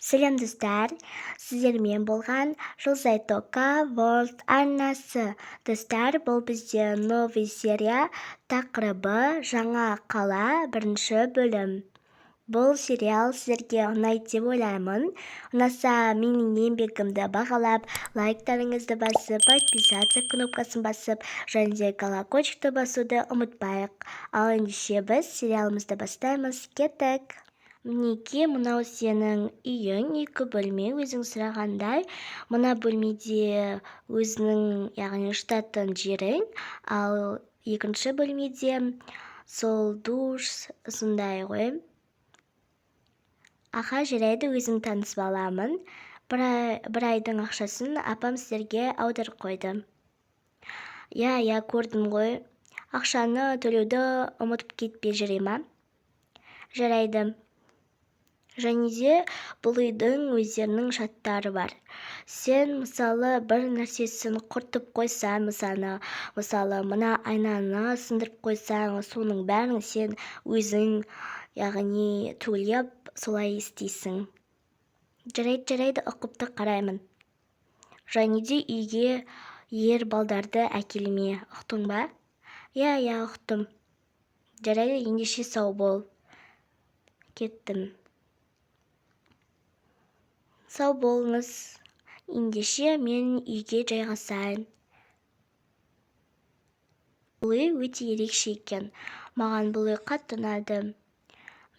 Сәлем, достар! Сіздермен болған Жұлдызай Тока World арнасы. Достар, бұл бізде новый серия, тақырыбы «Жаңа қала», бірінші бөлім. Бұл сериал сіздерге ұнайды деп ойлаймын. Ұнаса, менің еңбегімді бағалап, лайктарыңызды басып, подписаться кнопкасын басып және де колокольчикті басуды ұмытпайық. Ал ендеше біз сериалымызды бастаймыз. Кеттік! Мінекей, мынау сенің үйің, екі бөлме, өзің сұрағандай. Мына бөлмеде өзінің, яғни жататын жерің, ал екінші бөлмеде сол душ, сондай ғой. Аха, жарайды, өзім танысып аламын. Бір айдың ақшасын апам сіздерге аударып қойды. Иә, көрдім ғой. Ақшаны төлеуді ұмытып кетпе, жарай ма? Жарайды. Және де бұл үйдің өздерінің шарттары бар. Сен, мысалы, бір нәрсесін құртып қойсаң, мысалы, мына айнаны сындырып қойсаң, соның бәрін сен өзің, яғни төлеп, солай істейсің. Жарайды, ұқыпты қараймын. Және де үйге ер балдарды әкелме, ұқтың ба? Иә, ұқтым. Жарайды, ендеше сау бол. Кеттім. Сау болыңыз. Ендеше мен үйге жайғасайын. Бұл үй өте ерекше екен. Маған бұл үй қатты ұнады.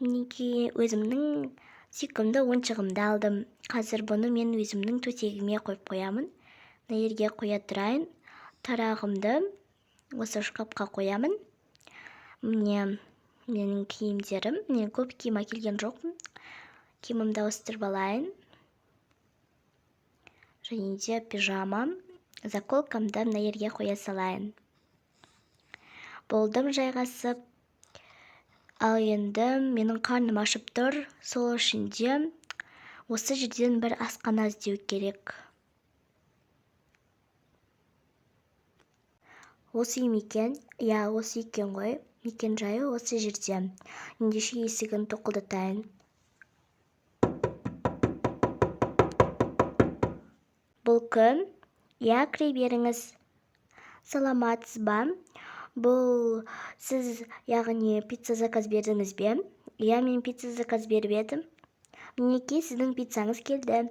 Мінекей, өзімнің сүйкімді ойыншығымды алдым. Қазір бұны мен өзімнің төсегіме қойып қоямын. Мына жерге қоя тұрайын. Тарағымды осы шкафқа қоямын. Міне, менің киімдерім. Мен көп киім әкелген жоқпын. Киімімді ауыстырып алайын. Және де пижама, заколкамды мына жерге қоя салайын. Болдым жайғасып. Ал енді менің қарным ашып тұр, сол үшін де осы жерден бір асхана іздеу керек. Осы үй ме екен? Иә, осы екен ғой. Мекен жайы осы жерде. Ендеше есігін тоқылдатайын. Бұл кім? Иә, кіре беріңіз. Саламатсыз ба? Бұл сіз, яғни пицца заказ бердіңіз бе? Иә, мен пицца заказ беріп едім. Мінекей, сіздің пиццаңыз келді.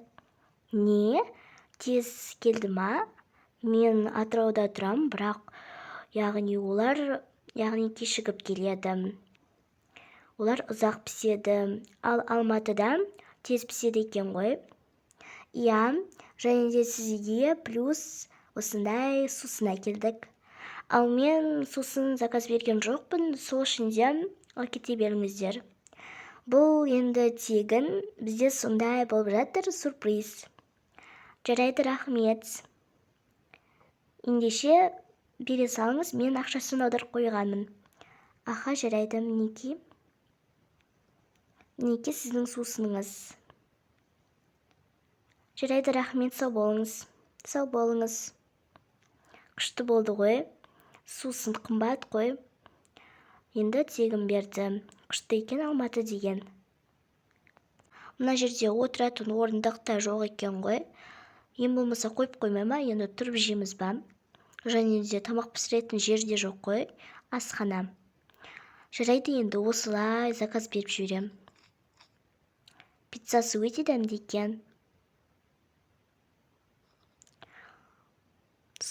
Не? Тез келді ма? Мен Атырауда тұрамын, бірақ, яғни олар, яғни кешігіп келеді. Олар ұзақ піседі. Ал Алматыда тез піседі екен ғой. Иә, және де сізге плюс осындай сусын әкелдік. Ал мен сусын заказ берген жоқпын, сол үшін де алып кете беріңіздер. Бұл енді тегін, бізде сондай болып жатыр сюрприз. Жарайды, рахмет. Ендеше бере салыңыз, мен ақшасын аударып қойғанмын. Аха, жарайды, мінекей. Мінекей сіздің сусыныңыз. Жарайды, рахмет, сау болыңыз. Сау болыңыз. Күшті болды ғой. Сусын қымбат қой. Енді тегін берді. Күшті екен Алматы деген. Мына жерде отыратын орындық та жоқ екен ғой. Ең болмаса қойып қоймай ма, енді тұрып жейміз ба? Және де тамақ пісіретін жер де жоқ қой. Асхана. Жарайды, енді осылай заказ беріп жіберем. Пиццасы өте дәмді екен.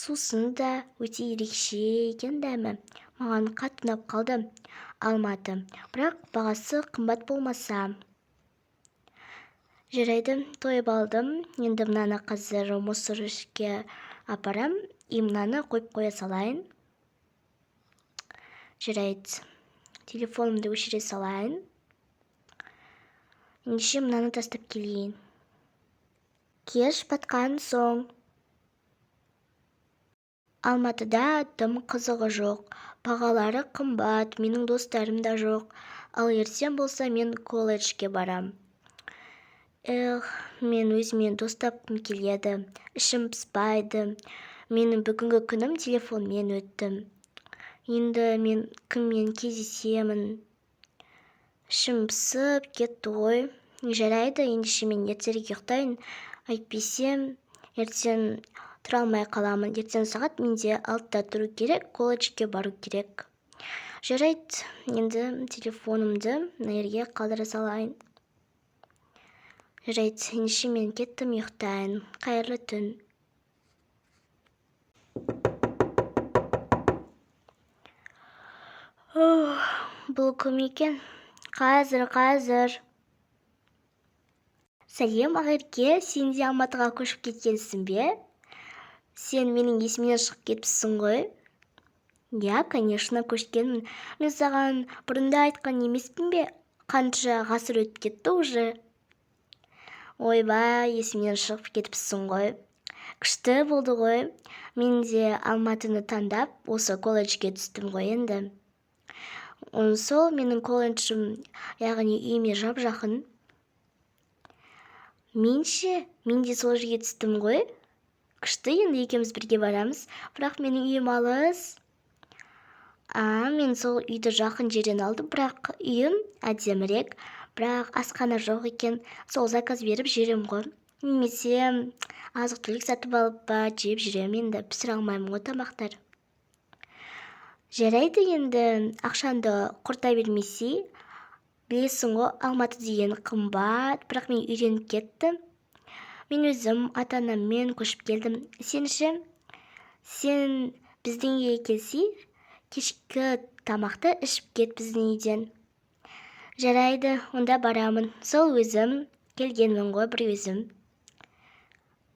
Сусын да өте ерекше екен дәмі. Маған қатты ұнап қалды Алматы. Бірақ бағасы қымбат болмаса. Жарайды, тойып алдым. Енді мынаны қазір мусорге апарам. И мынаны қойып қоя салайын. Жарайды. Телефонымды өшіре салайын. Ендеше мынаны тастап келейін. Кеш батқан соң. Алматыда дым қызығы жоқ. Бағалары қымбат, менің достарым да жоқ. Ал ертең болса мен колледжге барам. Эх, мен өзіме дос тапқым келеді. Ішім пыспайды. Менің бүгінгі күнім телефонмен өтті. Енді мен кіммен кездесемін? Ішім пысып кетті ғой. Жарайды, ендеше мен ертерек ұйықтайын, әйтпесе ертең тұра алмай қаламын. Ертең сағат менде 6-да тұру керек, колледжге бару керек. Жарайды, енді телефонымды мына жерге қалдыра салайын. Жарайды, ендеше мен кеттім, ұйықтайын. Қайырлы түн. Бұл кім екен? Қазір, қазір. Сәлем, Ақерке, сен де Алматыға көшіп кеткенсің бе? Сен менің есімнен шығып кетіпсің ғой. Иә, конечно, көшкенмін. Мен саған бұрында айтқан емеспін бе? Қанша ғасыр өтіп кетті уже. Ойбай, есімнен шығып кетіпсің ғой. Күшті болды ғой. Мен де Алматыны таңдап, осы колледжге түстім ғой енді. Сол менің колледжім, яғни үйіме жап-жақын. Мен ше, мен де сол жерге түстім ғой. Күшті, енді екеуміз бірге барамыз. Бірақ менің үйім алыс. Мен сол үйді жақын жерден алдым, бірақ үйім әдемірек, бірақ асхана жоқ екен. Сол заказ беріп жерем ғой. Немесе азық-түлік сатып алып па жеп жүрем енді, пісіре алмаймын ғой тамақтар. Жарайды, енді ақшаңды құрта бермесей. Білесің ғой, Алматы деген қымбат, бірақ мен үйреніп кеттім. Мен өзім ата-анаммен көшіп келдім. Сен ше? Сен біздің үйге келсей, кешкі тамақты ішіп кет біздің үйден. Жарайды, онда барамын. Сол өзім келгенмін ғой бір өзім.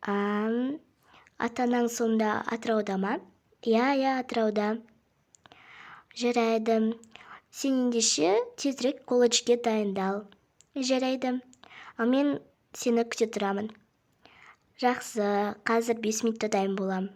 Ата-анаң сонда Атырауда ма? Иә, иә, Атырауда. Жарайды. Сен ендеше тезірек колледжге дайындал. Жарайды. Ал мен сені күте тұрамын. Жақсы, қазір 5 минутта дайын болам.